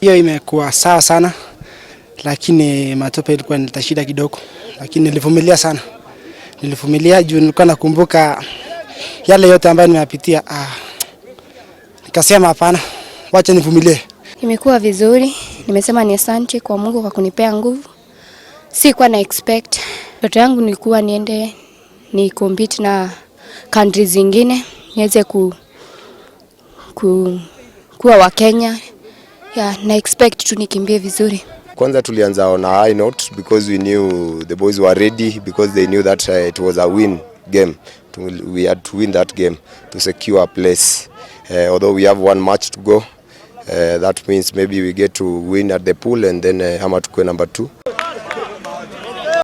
Hiyo imekuwa sawa sana, lakini matope ilikuwa inaleta shida kidogo, lakini nilivumilia sana, nilivumilia juu nilikuwa nakumbuka yale yote ambayo nimeyapitia. Ah, nikasema hapana, wacha nivumilie. Imekuwa vizuri, nimesema ni asante kwa Mungu kwa kunipea nguvu. Sikuwa na expect. Ndoto yangu nilikuwa niende ni compete na countries zingine niweze kuwa wa Kenya. Yeah, na expect tu nikimbie vizuri. Kwanza tulianza on a high note because we knew the boys were ready, because they knew that it was a win game. We had to win that game to secure a place. Although we have one match to go, that means maybe we get to win at the pool and then ama tukue number two.